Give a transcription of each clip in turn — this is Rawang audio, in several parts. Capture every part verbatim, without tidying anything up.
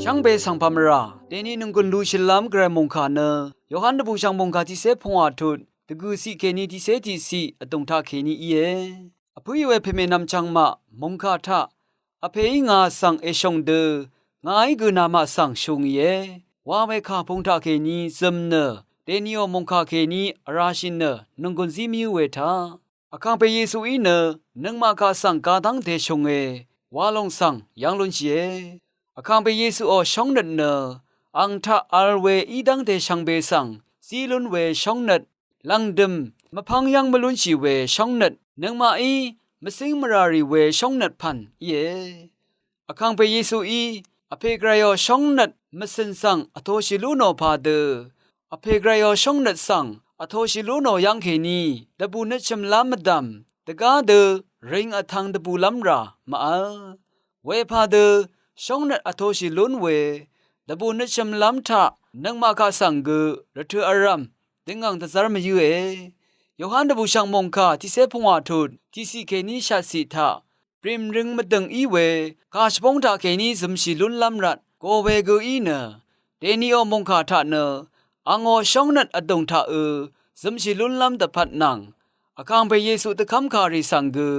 Shvngbe svng pàmvrà dèni nònggùn lushìlv́m gvray mòngkà nø Yohan dvbùshv̀ng mòngkà tiqcé pungwà tut dvgø̀ciq kèní tiqcé tiqciq vdùng taqkèní íe. Vpǿí we pèmènvm chvngmaq mòngkà taq vpèí ngà svng èshòng dø ngàí gø namaq svng shùngìe wa we kàpung taqkèní zø̀m nø dèniò mòngkà kèní vràshì nø nònggùn zí mvyǿ we taq Vkàngpè Yesuí nø nøngmaq kaq svng gadv́ngte shùnge wa lòng svng yv́ng lúnshìe. Vkàngpè Yesuò shóngnøt nø ang taq vl we í dv́ngte shvngbe svng zí lún we shóngnøt, lv̀ngdø̀m mvpv́ng yv́ng mvlúnshì we shóngnøt, nøngmaqí mvcíng mvràrì we shóngnøt pv̀n íe. Vkàngpè Yesuí vpè gvrayò shóngnøt mvcø̀n svng vtoshì lú nò padø vpè gvrayò shóngnøt svng vtoshì lú nò yv́ngkèní dvbù nøtshø̀mlv́m mvdv̀m dvgá dø ring vtv̄ng dvbùlv́m rà màvl. Wepadø shóngnøt vtoshì lún we dvbù nøtshø̀mlv́m taq nøngmaq kaq svng gø rvtø̀ vrv̀m døngv̀ng dvzv́r mvyǿe. Yohan dvbùshv̀ng mòngkà tiqcé pungwà tut tiqciq kèní shvtciq taq brìmrøng mvdø̀ng í we kàshvbóng taqkèní zømshì lúnlv́m rvt go we gø í nø dèniò mòngkà taq nø angò shóngnøt vdùng taqø zømshì lúnlv́m dvpvt nvng Vkàngpè Yesu dvkv́mkàrì svng gø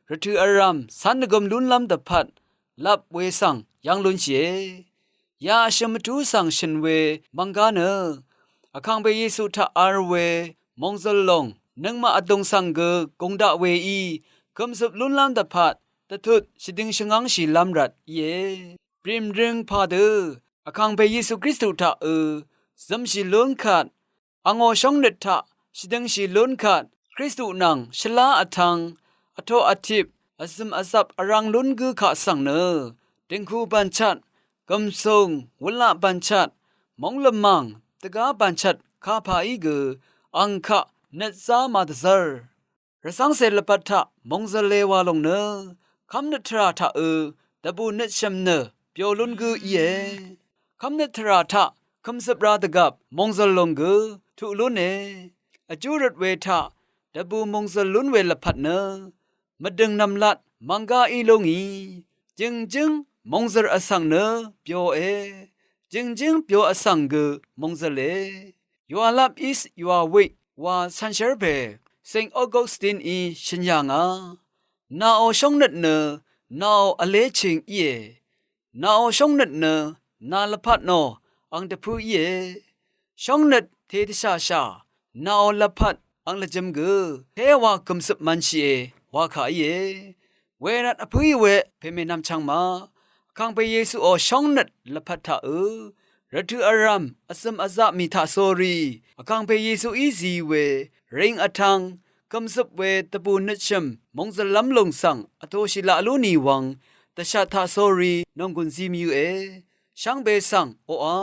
rvtø̀ vrv̀m cv́n dvgøm lúnlv́m dvpvt lap we svng yv́ng lúnshìe. Ya vshø̀m vtú svng shø̀n we mvnggá nø Vkàngpè Yesu taq vl we mòngzø̀l lòng nøngmaq vdùng svng gø gùng daq weí kø̀mzøp lúnlv́m dvpvt dvtut shvdøng shvngv́ngshìlv́m rvt íe. Brìmrøng padø Vkàngpè Yesu Kristu taqø zømshì lún kvt angò shóngnøt taq shvdøngshì lún kvt Kristu nvng shvlá vtv̄ng vtoq vtip vzø̀m vzvp vrv̄ng lún gǿ kaq svng nø dø̀ngku bv̀nchvt gv̀msùng wulaq bv̀nchvt móng lvmàng dvgá bv̀nchvt kapà í gø ang kaq nøt zá màdvzv́r. Rvcv́ngcè lvpat taq mòngzø̀le wa lòng nø kv́mnøt tvrà taqø dvbù nøtshø̀m nø byo lún gǿ íe. Kv́mnøt tvrà taq kø̀mzøp ra dvgvp mòngzø̀l lòng gø tuq lúne. Vjú røt we taq dvbù mòngzø̀l lún we lvpat nø mvdø̀ng nv̀mlat mv̀nggá í lú ngì jø̀ngjǿng mòngzø̀l vsvng nø byoe. Jø̀ngjǿng byo vsvng gø mòngzø̀le. Yualap East Yuawik wa shànshér pè Saint Augustineí shø̀n yà ngà. Nàò shóngnøt nø nàò vlé ching íe. Nàò shóngnøt nø nà lvpat nò ang dvpǿ íe. Shóngnøt te dvshàshà nàò lvpat ang lvjø̄m gø téwa kø̀mzøp mv̄nshìe wa kà íe. Wervt vpǿí we pèmènvm chv̄ng ma Vkàngpè Yesuò shóngnøt lvpat taqø rvtø̀ vrv̀m vzø̀m vzaq mì taqsórí Vkàngpè Yesuí zi we ring vtv̄ng kø̀mzøp we dvbù nøtshø̀m mòngzø̀llv́m lùng svng vtoshì laq lú nì wvng dvshat taqsórí nònggùn zi mvyǿe. Shvngbe svng oqà